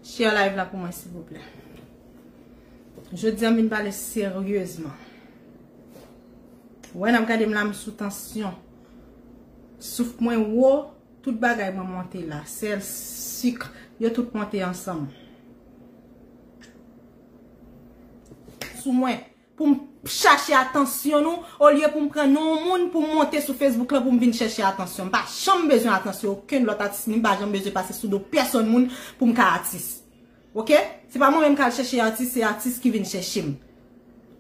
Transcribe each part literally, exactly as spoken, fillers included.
Share live la pou mwen, silvouplè. Jodi a, m vin pale seryezman. Wè, n ap gade m la, m sou tansyon. Souf mwen wo, tout bagay mwen monte la. Sèl, sik, yo tout monte ansanm. Sou mwen, pou m chache atansyon nou, olye pou m pran non moun pou m monte sou Facebook la pou m vin chèche atansyon. M pa janm bezwen atansyon okenn lòt atis, ni m pa janm bezwen pase sou do pèsonn moun pou m ka atis. Oke? Se pa mwen menm k al chèche atis, se atis ki vin chèche m.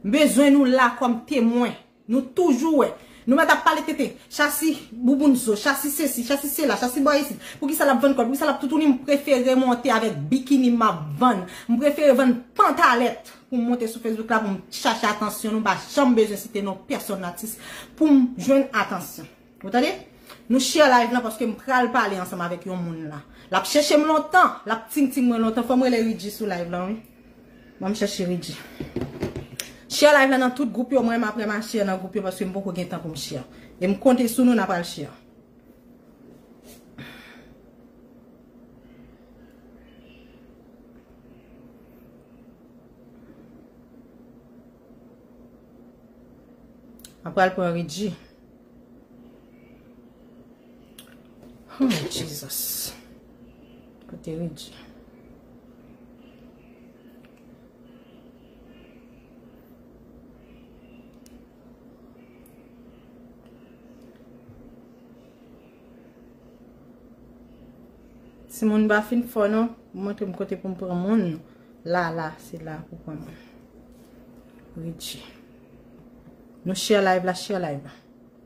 M bezwen nou la kòm temwen. Nou toujou wè. Nou mèt ap pale tenten. Chasi bouboun zo, chasi sesi, chasi sela, chasi bò isit. Poukisa l ap vann kòd? Poukisa l ap toutouni? M prefere monte avèk bikini m ap vann. M prefere vann pantalèt pou m monte sou Facebook la pou m chache atansyon nou. M pa janm bezwen site non pèsonn atis pou m jwenn atansyon. Ou tande? Nou share live lan paske m pral pale ansanm avèk yon moun la. L ap chèche m lontan, l ap ting ting mwen lontan. Fò m rele Ridji sou live lan, wi. Ban m chèche Ridji. Share live la nan tout gwoup yo, mwen menm apre m a share nan gwoup yo paske m poko gen tan pou m share. E m konte sou nou, n a pral share. M a pral pran Ridji. Oh, Jesus. Kote Ridji? Timoun pa fin fò non. Montre m kote pou m pran moun. La, la, se la pou pran moun. Ridji. Nou share live la, share live la.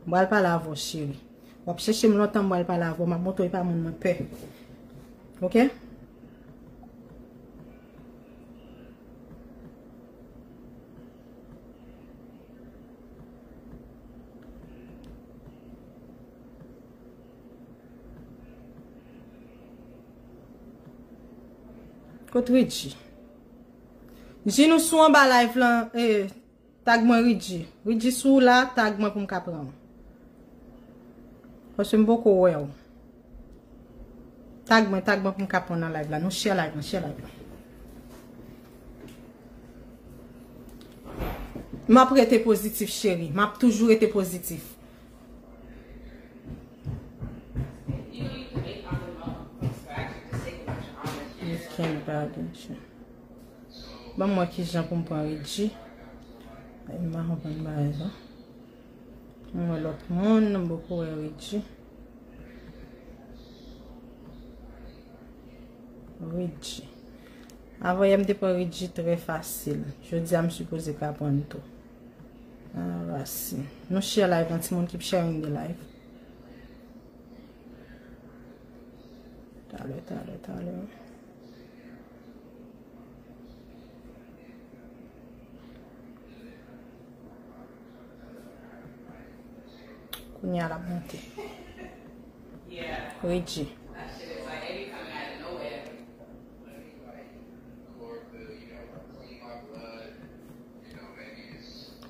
M pral pale avè w, cheri. W ap chèche m lontan, m pral pale avè w. M ap montre w e pa moun mwen pè. Oke? Kot Ridji? Jin, ou sou anba live lan, eh, tag mwen Ridji. Ridji, si w la, tag mwen pou m ka pran w. Paske m poko wè w. Tag mwen, tag mwen pou m ka pran w nan live la. Nou share live lan, share live lan. M ap rete pozitif, cheri. M ap toujou rete pozitif. You can't buy this shit. Ban m wè kijan pou m pran Ridji. M pa konprann bagay sa. M wè lòt moun, m poko wè Ridji. Ridji. Avanyè m te pran Ridji trè fasil. Jodi a m sipoze ka pran l tou. Ah, Rasin. Nou share live lan, timoun, keep sharing the live. Talè, talè, talè. Kounye a l ap monte. Ridji.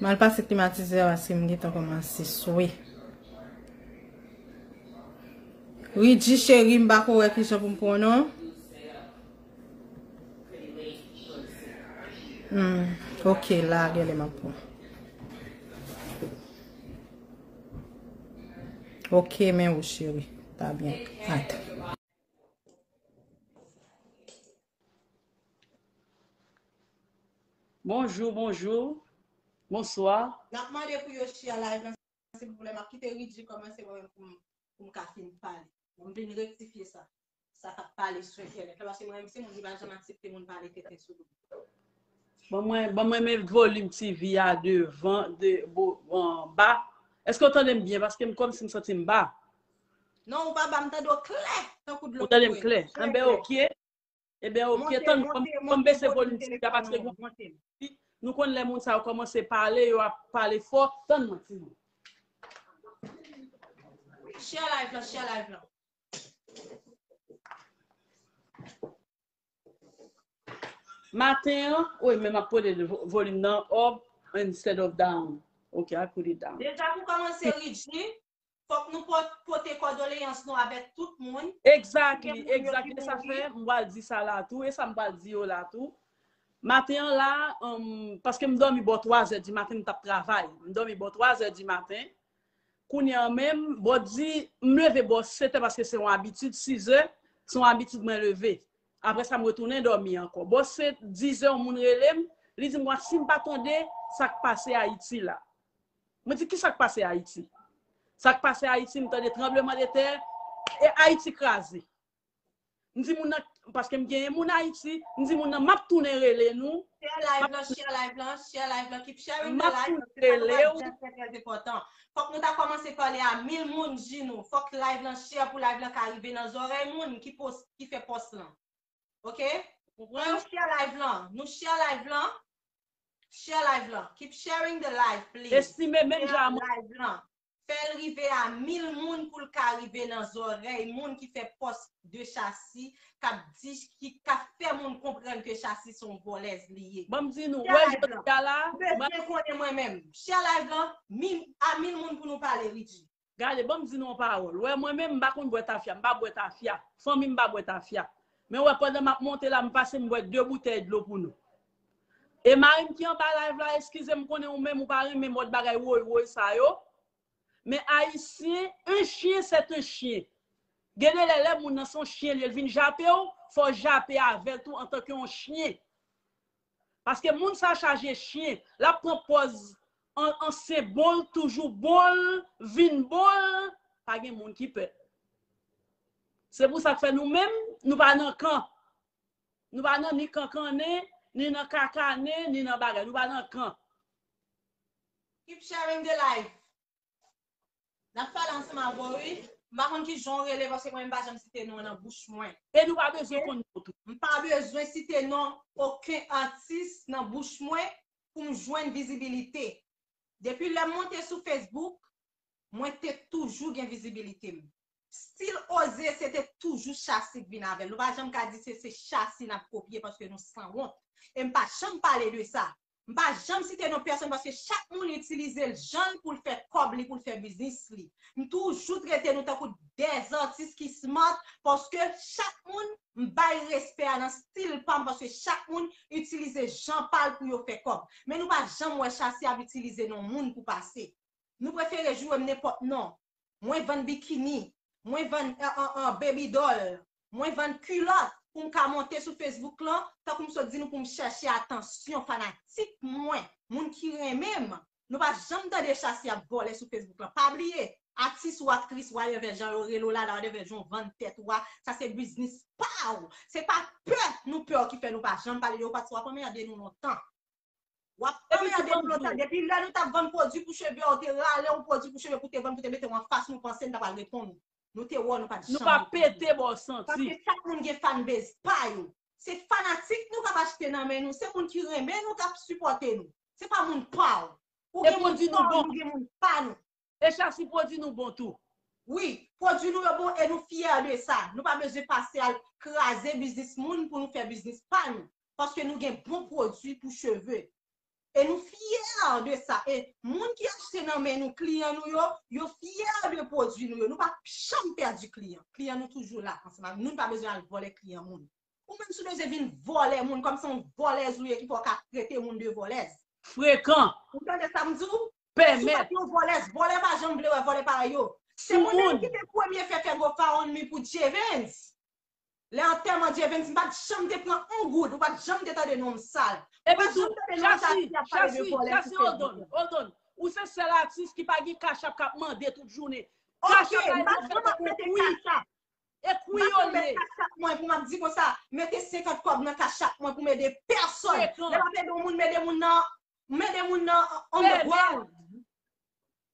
M al pase klimatizè a paske m gentan kòmanse swe. Ridji cheri, m pa ko wè kijan pou m pran w non. Hmm, ok, la genlè m ap pran. Ok, men ou cheri. Ta byen. At. Bonjou, bonjou. Bonswa. N ap mande pou yo share live lan, silvouplè. M ap kite Ridji kòmanse mwen menm pou m, pou m ka fin pale. Pou m vin rektifye sa. Sa k ap pale sou entènèt la. Paske mwen menm se moun ki pa janm aksepte moun pale tenten sou do m. Ban mwen, ban mwen met volim T V a devan, de, bo, anba. Èske w tande m byen? Paske m kòmsi m santi m ba. Non, ou pa ba, m tande w klè, tankou dlo ki bwè. Ou tande m klè? Klè, klè. Enben, ok. Enben, ok, tann, fò m, fò m bese volim T V a paske nou, nou konn lè moun sa yo kòmanse pale, yo ap pale fò, tann mwen, timoun. Share live lan, share live lan. Maten an, wi, men m ap pwode vo-, volim nan up instead of down. Ok, I put it down. Deja pou kòmanse, Ridji, Fòk nou pot- pote kondoleyans nou avèk tout moun. Exactly, exactly. E sa fè m pral di sa la tou, e sa m pral di yo la tou. Maten an la, um, paske m dòmi bò twa zè di maten, m t ap travay. M dòmi bò twa zè di maten. Kounye an menm, bò di, m leve bò sèt è paske se yon abitid, sis è, se yon abitid mwen leve. Apre sa, m retounen dòmi ankò. Bò sèt, dis è, yon moun rele m, li di m, "Wa, si m pa tande sa k pase Ayiti la." Mwen di, "Ki sa k pase Ayiti?" Sa k pase Ayiti, m tande tranbleman de tè, e Ayiti kraze. M di moun nan, paske m genyen moun Ayiti, m di moun nan, "M ap tounen rele nou." Share live lan, share live lan, share live lan, keep sharing the live. M ap tounen rele w. Trè, trè enpòtan. Fòk nou ta kòmanse pale a mil moun, di nou. Fòk live lan share pou live lan ka rive nan zòrèy moun ki post, ki fè pòs lan. Ok? Konprann? Nou share live lan. Nou share live lan. Share live lan. Keep sharing the live, please. Estime menm jan a mwen. Share live lan. Fè l rive a mil moun pou l ka rive nan zòrèy moun ki fè pòs de Chasi, k ap di, ki, k ap fè moun konprann ke Chasi se yon vòlèz li ye. Ban m di nou, wè jodi a la, bezwen konnen mwen menm. Share live lan, mil, a mil moun pou nou pale, Ridji. Gade, ban m di nou yon pawòl. Wè, mwen menm, m pa konn bwè tafya. M pa bwè tafya. Fanmi m pa bwè tafya. Men wè, pandan m ap monte la, m pase, m bwè de boutèy dlo pou nou. E mari m ki anba live la, eskize m, konnen ou menm ou pa renmen mòd bagay woy woy sa yo. Men Ayisyen, un chien, c'est un chien. Gen de lè, lè moun nan se yon chyen, li, l vin jape w, fò w jape avè l tou antanke yon chyen. Paske moun sa chaje chyen. L ap pran pòz an, an senbòl, toujou bon l, vin bon l, pa gen moun ki pè. Se pou sa k fè nou menm, nou pa nan kan. Nou pa nan ni kankannen, ni nan kakannen, ni nan bagay. Nou pa nan kan. Keep sharing the live. N ap pale ansanm avè w, wi. M pa konn ki jan w rele, paske mwen, m pa janm site non nan bouch mwen. E nou pa bezwen konn non tou. M pa bezwen site non okenn atis nan bouch mwen pou m jwenn vizibilite. Depi lè m monte sou Facebook, mwen te toujou gen vizibilite m. Still Oze, se te toujou Chasi k vin avè l. Nou pa janm ka di se, se Chasi n ap kopye paske nou sanwont. E m pa janm pale de sa. M pa janm site non pèsonn paske chak moun itilize l jan l pou l fè kòb li, pou l fè biznis li. M toujou trete nou tankou de atis ki smart paske chak moun m bay respè a nan stil pa m paske chak moun itilize jan pa l pou yo fè kòb. Men nou pa janm wè Chasi ap itilize non moun pou pase. Nou prefere joure m nenpòt non. Mwen vann bikini, mwen vann uh, uh, uh, baby doll, mwen vann kilòt pou m ka monte sou Facebook lan, tankou m sot di nou pou m chèche atansyon fanatik mwen, moun ki renmen m. Nou pa janm tande Chasi ap vòlè sou Facebook lan. Pa bliye, atis ou aktris, whatever jan yo rele w la, whatever jan w vann tèt ou a, sa se biznis pa w. Se pa pè nou pè w ki fè nou pa janm pale de ou, paske w ap anmède nou lontan. W ap anmède nou lontan. Depi lè nou t ap vann pwodui pou cheve, ou te rale yon pwodui pou cheve pou te vann, pou te mete w anfas nou, panse n ta pral reponn ou. Nou te wè w, nou pa t janm reponn ou. Nou pa pete ba w santi. Paske chak moun gen fanbase pa yo. Se fanatik nou k ap achte nan men nou, se moun ki renmen nou k ap sipòte nou. Se pa moun pa w. Ou gen moun pa w, nou gen moun pa nou. E Chasi pwodui nou bon tou. Wi, pwodui nou yo bon e nou fyè de sa. Nou pa bezwen pase al kraze biznis moun pou nou fè biznis pa nou. Paske nou gen bon pwodui pou cheve. E nou fyè de sa. E moun ki achte nan men nou, kliyan nou yo, yo fyè de pwodui nou yo. Nou pa janm pèdi kliyan. Kliyan nou toujou la ansanm avè nou. Nou pa bezwen al vòlè kliyan moun. Ou menm si w bezwen vin vòlè moun, kòmsi yon vòlèz ou ye ki fè w ka trete moun de vòlèz. Frekan. Ou tande sa m di w? Pèmèt. Si w pa t yon vòlèz, vòlè pa janm vle wè vòlè parèy yo. Se mwen menm ki te premye fè fè GoFundMe pou Jevens. Lè antèman Jevens, m pa t janm te pran yon goud, ou pa t janm te tande non m sal. Ou pa t janm tande non Chasi ap pale de vòlè sou Facebook. Hold on, hold on. Ou se sèl atis ki pa gen Cash App k ap mande tout jounen. Cash App la, m pa t janm ap mete Cash App. E kwi yo ye. Mwen pou m ap di konsa, mete senkant kòb nan Cash App mwen pou m ede pèsonn. Lè m ap ede yon moun, m ede moun nan, m ede moun nan on the ground.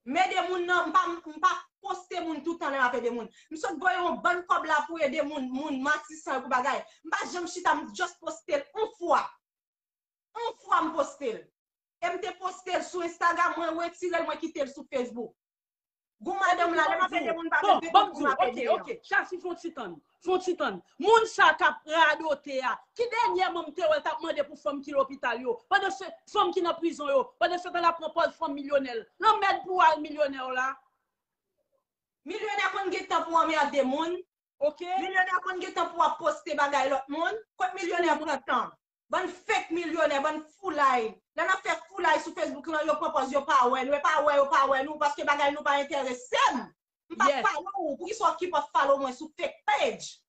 M ede moun nan, m pa, m pa poste moun toutan lè m ap ede moun. M sot voye yon bann kòb la pou ede moun, moun matisan yo pou bagay. M pa janm chita, m just poste l yon fwa. Yon fwa m poste l. E m te poste l sou Instagram, mwen retire l, mwen kite l sou Facebook. Gon madanm la, lè m ap ede moun, pa bezwen pou m ap ede yo. Ok, ok. Chasi, fon ti tann. Fon ti tann. Moun sa k ap radote a, ki dènyèman m te wè l t ap mande pou fanm ki lopital yo, pandan se fanm ki nan prizon yo, pandan se tan l ap pran pòz fanm milyonè l. Lanmèd pou al milyonè w la. Milyonè konn gen tan pou anmède moun. Ok? Milyonè konn gen tan pou ap poste bagay lòt moun. Kot milyonè pran tan? Bann fake milyonè, bann foulay. Lè n ap fè foulay sou Facebook lan, yo pran pòz yo pa wè nou. E pa wè yo pa wè nou, paske bagay nou pa enterese m. M p ap Yes. Follow ou. Poukisa w ap keep ap follow mwen sou fake page?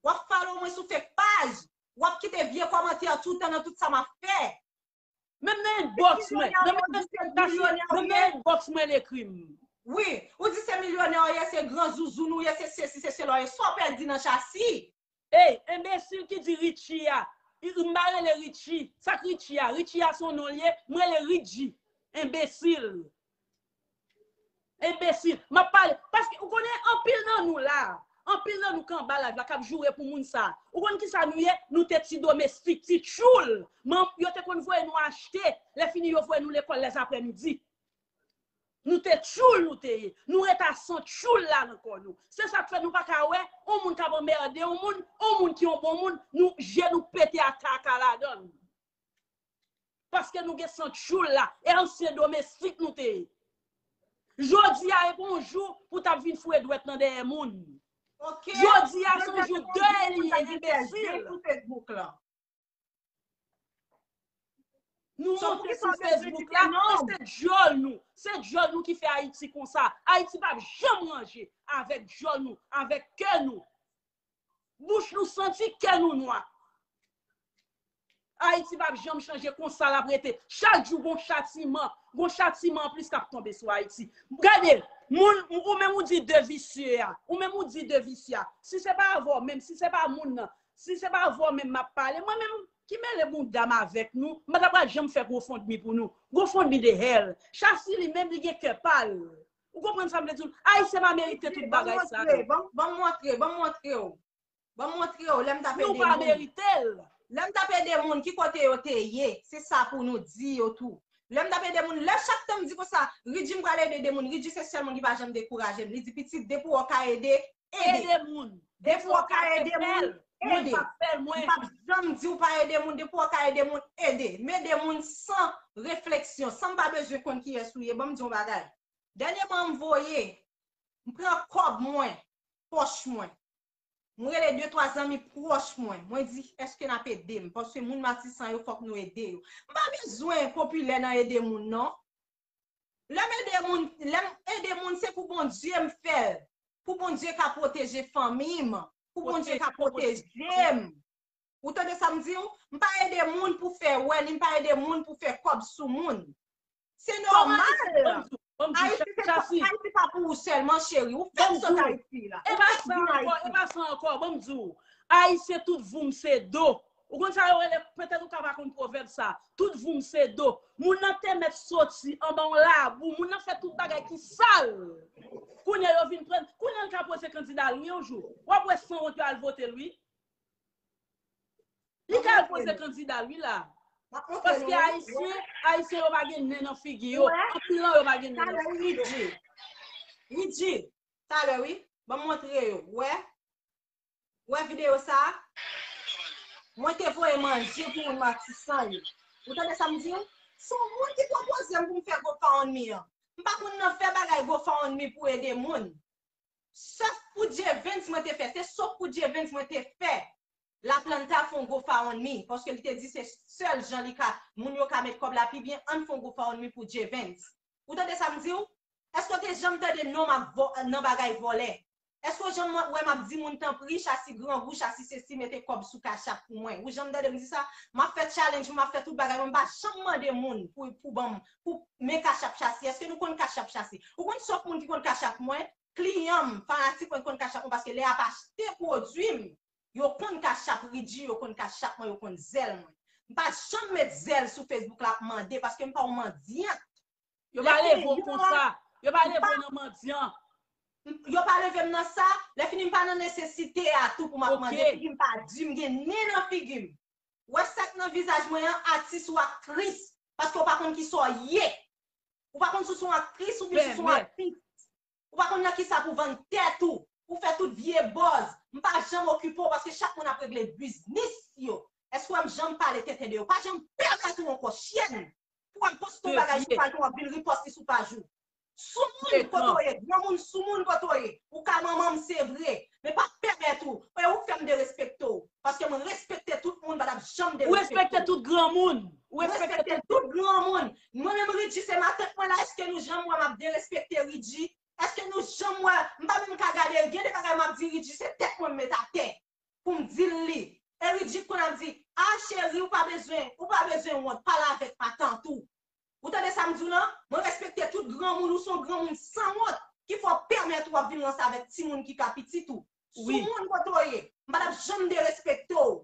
W ap follow mwen sou fake page. W ap kite vye kòmantè toutan nan tout sa m ap fè. Menm nan inbox mwen, nan menm nan inbox mwen l ekri m. Wi, ou di se milyonè w ye, se gran zouzoun ou ye, se sesi, se sela w ye. Sa w pèdi nan chasi? Ey, enbesil ki di Richie a, m pa rele Richie. Sa k Richie a? Richie a se yon non l ye, m rele Ridji. Enbesil. Enbesil. M ap pale. Paske ou konnen anpil nan nou la, anpil nan nou k anba live la k ap joure pou moun sa. Ou konn kisa nou ye? Nou te ti domestik, ti tchoul. Yo te konn voye nou achte. Lè fini yo voye nou lekòl lèzaprèmidi. Nou te tchoul nou te ye. Nou ret a san tchoul la nan kò nou. Se sa k fè nou pa ka wè yon moun k ap anmède yon moun, yon moun ki yon bon moun, nou je nou pete a kaka ladan l. Paske nou gen san tchoul la. E ansyen domestik nou te ye. Jodi a e pa yon jou pou t ap vin foure dwèt nan dèyè moun. Jodi a se yon jou dèy li ye, enbesil. Nou monte sou Facebook la, e se djòl nou. Se djòl nou ki fè Ayiti konsa. Ayiti p ap janm ranje avèk djòl nou, avèk kè nou. Bouch nou santi, kè nou nwa. Ayiti p ap janm chanje, konsa l ap rete. Chak jou gon chatiman, gon chatiman anplis k ap tonbe sou Ayiti. Gade, moun, ou menm ou di de visye a, ou menm ou di de visye a. Si se pa avè w menm, si se pa moun nan, si se pa avè w menm m ap pale, mwen menm ki mele bounda m avèk nou, m pa ta pral janm fè GoFundMe pou nou. GoFundMe de hell. Chasi li menm li gen kè pa l. Ou konprann sa m vle di w? Ayisyen pa merite tout bagay sa yo. Ban m montre, ban m montre w. Ban m montre w, lè m t ap ede moun. Nou pa merite l. Lè m t ap ede moun, ki kote yo te ye? Se sa pou nou di yo tou. Lè m t ap ede moun, lè chak tan m di konsa, Ridji m pral ede de moun, Ridji se sèl moun ki pa janm dekouraje m. Li di, pitit, depi w ka ede, ede. Ede moun. Depi w ka ede moun, ede. M p ap janm di w pa ede moun, depi w ka ede moun, ede. M ede moun san refleksyon, san m pa bezwen konn kiyès ou ye. Ban m di w yon bagay. Dènyèman, m voye, m pran kòb mwen, pòch mwen. Mwen rele de twa zanmi pwòch mwen. Mwen di, èske n ap ede m? Paske moun Matisan yo, fòk nou ede yo. M pa bezwen popilè nan ede moun, non. Lè m ede moun, lè m ede moun, se pou Bondye m fè l. Pou Bondye ka pwoteje fanmi m. Pou Bondye ka pwoteje m. Ou tande sa m di w? M pa ede moun pou fè wè, ni m pa ede moun pou fè kòb sou moun. Se nòmal. Ayiti pa pou ou sèlman, cheri. Ou fèk sot Ayiti la. E pa sa ankò, e pa sa ankò. Ban m di w. Ayisyen tout voum se do. Ou konn sa yo rele, petèt ou ka pa konn pwovèb sa. Tout voum se do. Moun nan te mèt soti anba yon labou. Moun nan fè tout bagay ki sal. Kounye a yo vin pran. Kounye a l ka poze kandida l wi yon jou. W ap wè sanwont yo al vote l wi. Li ka al poze kandida l wi la. Paske ayisyen, ayisyen yo pa gen nen nan figi yo. Anpil nan yo pa gen nen nan figi yo. Ridji, Ridji, talè wi, ban m montre yo. Wè, wè videyo sa a? Mwen te voye manje pou moun Matisan yo. Ou tande sa m di w? Se yon moun ki pwopoze m pou m fè GoFundMe an. M pa konn nan fè bagay GoFundMe pou ede moun. Sòf pou J Vens mwen te fè. Se sòf pou J Vens mwen te fè. Laplanta fè yon GoFundMe, paske li te di se sèl jan li ka, moun yo ka met kòb la pi byen, ann fè yon GoFundMe pou J Vens. Ou tande sa m di w? Èske w te janm tande non m ap vò, nan bagay vòlè? Èske w janm wè m ap di moun tanpri, chasi grangou, chasi sesi, mete kòb sou Cash App pou mwen? Ou janm tande m di sa? M ap fè challenge, m ap fè tout bagay, mwen m pa janm mande moun pou, pou ban m, pou men Cash App chasi. Èske nou konn Cash App chasi? Ou konn sòf moun ki konn Cash App mwen? Kliyan m, fanatik mwen konn Cash App mwen, paske lè y ap achte pwodui m, yo konn Cash App Ridji, yo konn Cash App mwen, yo konn zèl mwen. M pa janm met zèl sou Facebook la ap mande, paske m pa yon mandyant. Yo pa leve w konsa. Yo pa leve w nan mandyan. Yo pa leve m nan sa, lè fini m pa nan nesesite a tou pou m ap mande, figi m pa di m gen nen nan figi m. Wè sa k nan vizaj mwen an, atis ou aktris, paske w pa konn kisa w ye. Ou pa konn si w se yon aktris oubyen si w se yon atis. Ou pa konn nan kisa pou vann tèt ou, pou fè tout vye buzz. M pa janm okipe w paske chak moun ap regle biznis yo. Èske w wè m janm pale tenten de yo? Pa janm pèmèt ou ankò, chyèn, pou w al poste yon bagay sou paj ou, w ap vin repost li sou paj ou. Soumoun kote w ye, granmoun soumoun kote w ye. Ou ka manman m, se vre, men pa pèmèt ou. E ou k fè m derespekte w. Paske mwen respekte tout moun, m pa t ap janm derespekte w. Ou respekte tout granmoun. Ou respekte tout granmoun. Mwen menm, Ridji, se matant mwen la, èske nou janm wè m ap derespekte Ridji? Èske nou janm wè, m pa menm ka gade l, gen de bagay m ap di Ridji, se tèt mwen m met atè pou m di l li. E Ridji konn ap di, a cheri, ou pa bezwen, ou pa bezwen wont, pale avèk matant ou. Ou tande sa m di w lan? Mwen respekte tout granmoun, ou se yon granmoun sanwont ki fè w pèmèt w ap vin ranse avèk timoun ki ka pitit ou. Soumoun kote w ye, m pa t ap janm derespekte w.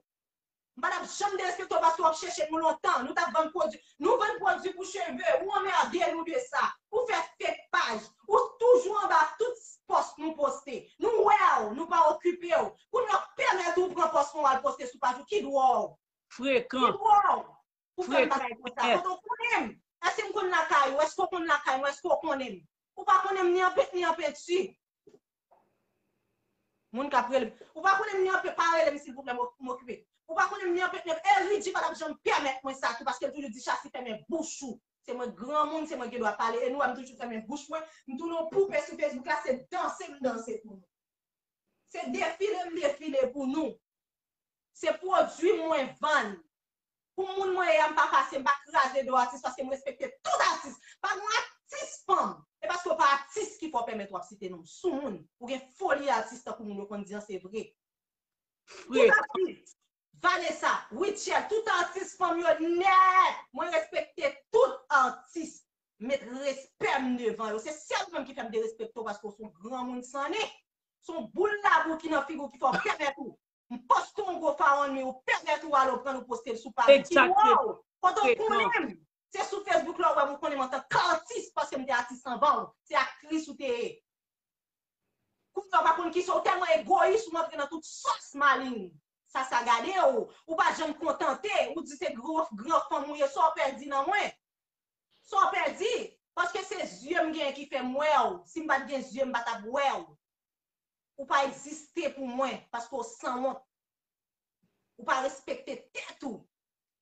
M pa t ap janm derespekte w paske w ap chèche nou lontan. Nou t ap vann pwodui. Nou vann pwodui pou cheve. Ou anmède nou de sa. Ou fè fake paj. Ou toujou anba tout pòs nou poste. Nou wè w, nou pa okipe w. Kounye a w pèmèt ou pran pòs mwen w al poste sou paj ou. Ki dwa w? Frekan. Ki dwa w? Ou fè m bagay konsa. Kote w konnen m? Èske m konn lakay ou? Èske w konn lakay mwen? Èske w konnen m? Ou pa konnen m ni an pent ni an penti. Moun k ap rele m. Ou pa konnen m ni an pent, pa rele m silvouplè, m okipe. Ou pa konnen m ni an pent ni an penti. E Ridji pa t ap janm pèmèt mwen sa tou, paske l toujou di, Chasi, fèmen bouch ou. Se mwen granmoun, se mwen gen dwa pale. E nou wè m toujou fèmen bouch mwen. M tounen yon poupe sou Facebook la, se danse m danse pou nou. Se defile m defile pou nou. Se pwodui mwen vann. Pou moun mwen ye a, m pa pase, m pa kraze do atis paske m respekte tout atis. Pa gen atis fanm. E paske w pa atis ki fè w pèmèt w ap site non m. Soumoun, ou gen foli atis tankou moun yo konn di an, se vre. Tout atis, Vanessa, Rutshelle, tout atis fanm yo nèt. Mwen respekte tout atis. Met respè m devan yo. Se sèl ou menm ki fè m derespekte w paske w se yon granmoun sannen. Se yon boul labou ki nan figi w ki fè w pèmèt ou. M poste yon gwo fawon mi, ou pèmèt ou al pran l ou poste l sou paj ou. Ki dwa w? Kote w konnen m? Se sou Facebook la w wè m, ou konnen m antank atis, paske m te atis anvan w. Se aktris ou te ye. Kounye a w pa konn kisa, ou tèlman egoyis, ou antre nan tout sòs malin. Sa, sa gade w. Ou pa janm kontante, ou di se gran, gran fanm ou ye, sa w pèdi nan mwen? Sa w pèdi? Paske se zye m genyen ki fè m wè w. Si m pa t gen zye, m pa t ap wè w. Ou pa egziste pou mwen, paske w sanwont. Ou pa respekte tèt ou.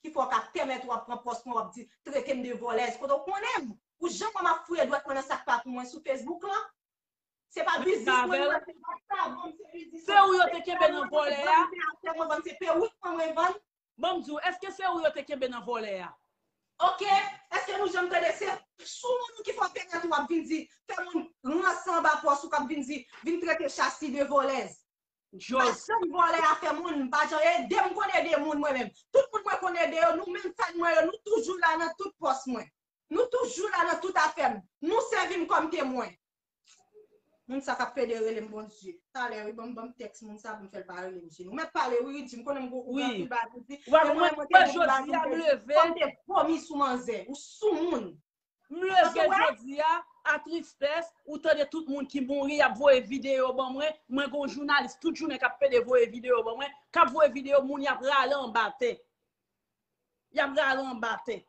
Ki fè w ka pèmèt w ap pran pòs mwen, w ap di, trete m de vòlèz. Kote w konnen m? Ou janm wè m ap fouye dwèt mwen nan sa k pa pou mwen sou Facebook lan? Se pa biznis mwen, mwen, se pa savon m, se biznis mwen, se ou yo te kenbe nan vòlè a? Mwen vann, se perik mwen, mwen vann. Ban m di w, èske se ou yo te kenbe nan vòlè a? Oke, èske nou janm tande se sou moun ki fè w pèmèt ou ap vin di, fè moun ranse anba pòs ou k ap vin di, vin trete Chasi de vòlèz? M pa janm vòlè afè moun, m pa janm ede, m konn ede moun mwen menm. Tout moun mwen konn ede yo, nou menm fèn mwen yo, nou toujou la nan tout pòs mwen. Nou toujou la nan tout afè m. Nou sèvi m kòm temwen. Moun sa k ap pede rele m Bondye. Talè, wi, ban m, ban m tèks moun sa pou m fè l pa rele m Jeni. Ou mèt pale, wi, Ridji, m konnen m gon anpil bagay pou di. Men mwen, mwen te gen bagay pou m te di. Fò m te vomi sou manzè. Ou soumoun. M leve jodi a, a tristès, ou tande tout moun ki mouri, y ap voye videyo ban mwen. Mwen gon jounalis tout jounen k ap pede voye videyo ban mwen, k ap voye videyo moun y ap rale anba tè. Y ap rale anba tè.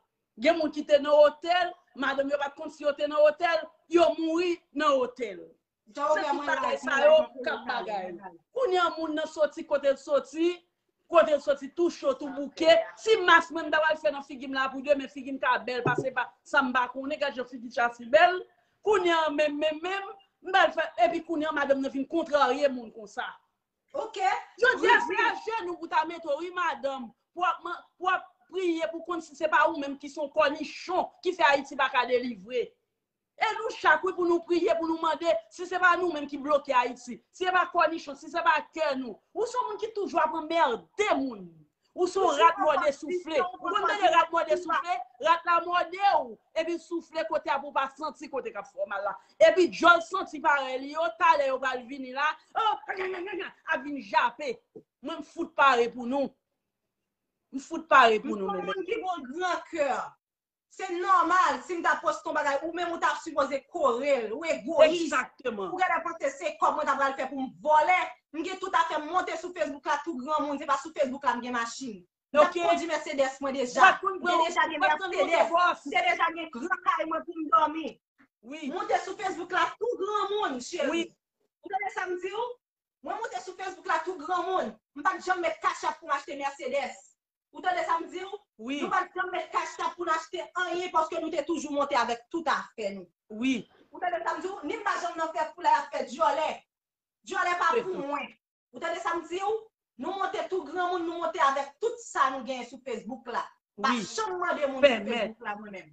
Gen moun ki te nan otèl, madanm yo pa t konn si yo te nan otèl, yo mouri nan otèl. Se tout bagay sa yo k ap bagay. Kounye a moun nan soti kote l soti, kote l soti tou cho, tou bouke. Ti mas mwen m ta pral fè nan figi m la pou demen figi m ka bèl pase pa sa m pa konnen, gad jan figi Chasi bèl. Kounye a menm, menm, menm, m pral fè, epi kounye a madanm nan vin kontrarye moun konsa. Jodi a se ajenou pou ta mete w, wi, madanm, pou w ap, pou w ap priye pou konn si se pa ou menm ki se yon kònichon ki fè Ayiti pa ka delivre. E nou chak, wi, pou nou priye, pou nou mande, si se pa nou menm ki bloke Ayiti, si se pa kònichon, si se pa kè nou. Ou se yon moun ki toujou ap anmède moun. Ou se yon rat mòde soufle. Ou konn tande rat mòde soufle? Rat la mòde w, epi l soufle kote a pou w pa santi kote k ap fè w mal la. Epi djòl santi parèy li yo, talè yo pral vini la, oh, ap vin jape. Mwen, m fout pare pou nou. M fout pare pou nou, men. M se yon moun ki gon gran kè. Se nòmal, si m ta poste yon bagay, ou menm ou ta sipoze kore l, ou egoyis. Egzakteman. Ou genlè panse se kòb mwen ta pral fè pou m vòlè. M gen tout afè m monte sou Facebook la, tou granmoun, se pa sou Facebook la m gen machin. M t ap kondi Mercedes mwen deja. M te deja gen Mercedes. M te deja gen gran kay mwen pou m dòmi. M monte sou Facebook la, tou granmoun, cheri. Ou tande sa m di w? Mwen monte sou Facebook la tou granmoun. M pa t janm met cash app pou m achte Mercedes. Ou tande sa m di w? Nou pa t janm met cash app pou n achte anyen paske nou te toujou monte avèk tout afè nou. Ou tande sa m di w, ni m pa janm nan fè foulay ap fè dyòlè. Dyòlè pa pou mwen. Ou tande sa m di w? Nou monte tou granmoun, nou monte avèk tout sa nou genyen sou Facebook la. M pa janm mande moun sou Facebook la mwen menm.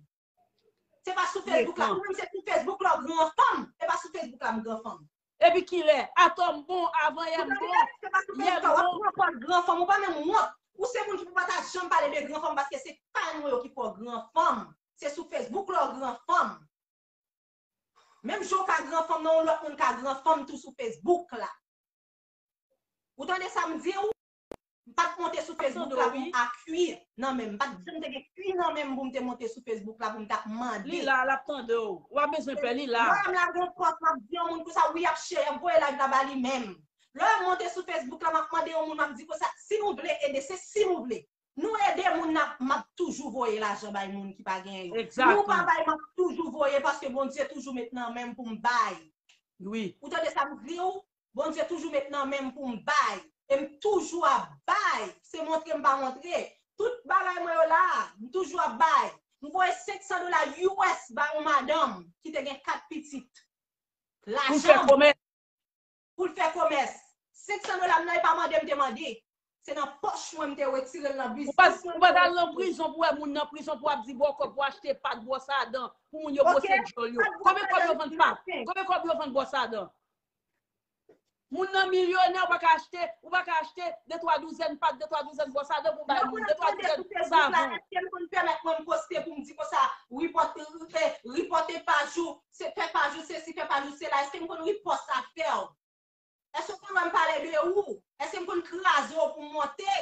Se pa sou Facebook la. Ou menm se sou Facebook la w gran fanm. Se pa sou Facebook la m gran fanm. Epi kilè? Atò m bon, avanyè m bon, yè m bon. Ou ap pran pòz gran fanm, ou pa menm wont. Ou se moun ki pou pa ta janm pale de gran fanm paske se kay mwen yo ki fè w gran fanm. Se sou Facebook la w gran fanm. Menm jan w ka gran fanm nan, yon lòt moun ka gran fanm tou sou Facebook la. Ou tande sa m di w? M pa t monte sou Facebook la pou m a kwi nan men m. M pa t janm te gen kwi nan men m pou m te monte sou Facebook la pou m t ap mande. Li la, l ap tande w. Ou pa bezwen pè, li la. Lè m lage yon pòs, m ap di yon moun konsa, wi, ap share, ap voye live la ba li menm. Lè m monte sou Facebook la, m ap mande yon moun, m ap di konsa, si nou vle ede, se si nou vle. Nou ede moun nan, m ap toujou voye lajan bay moun ki pa genyen yo. Nou pa bay, m ap toujou voye paske Bondye toujou met nan men m pou m bay. Ou tande sa m di w? Bondye toujou met nan men m pou m bay. E m toujou ap bay. Se montre m pa montre. Tout bagay mwen yo la, m toujou ap bay. M voye senk san dola U S ba yon madanm ki te gen kat pitit. Lajan m. Pou l fè komès. Senk san dola m nan, e pa mande m te mande. Se nan pòch mwen m te retire l nan biznis mwen. Ou pa t al nan prizon pou wè moun nan prizon pou ap di bòkò pou achte pat bwòs a dan pou moun yo bwose dyòl yo. Konbyen kòb yo vann pat? Konbyen kòb yo vann bwòs a dan? Moun nan milyonè, ou pa ka achte, ou pa ka achte de twa douzèn pat, de twa douzèn bwòs a dan pou bay moun, de twa douzèn savon. Èske m konn pèmèt mwen m poste pou m di konsa, ripòte, ripòte paj ou, se fè paj ou sesi, fè paj ou sela, èske m konn ripòs afè w? Èske w konn wè m pale de ou? Èske m konn kraze w pou m monte?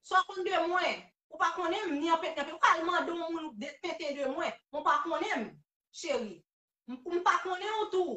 Sa w konn de mwen? Ou pa konnen m, ni anpèt ni anpèt. Ou ka al mande yon moun de tenten de mwen, men w pa konnen m, cheri. M, m pa konnen w tou.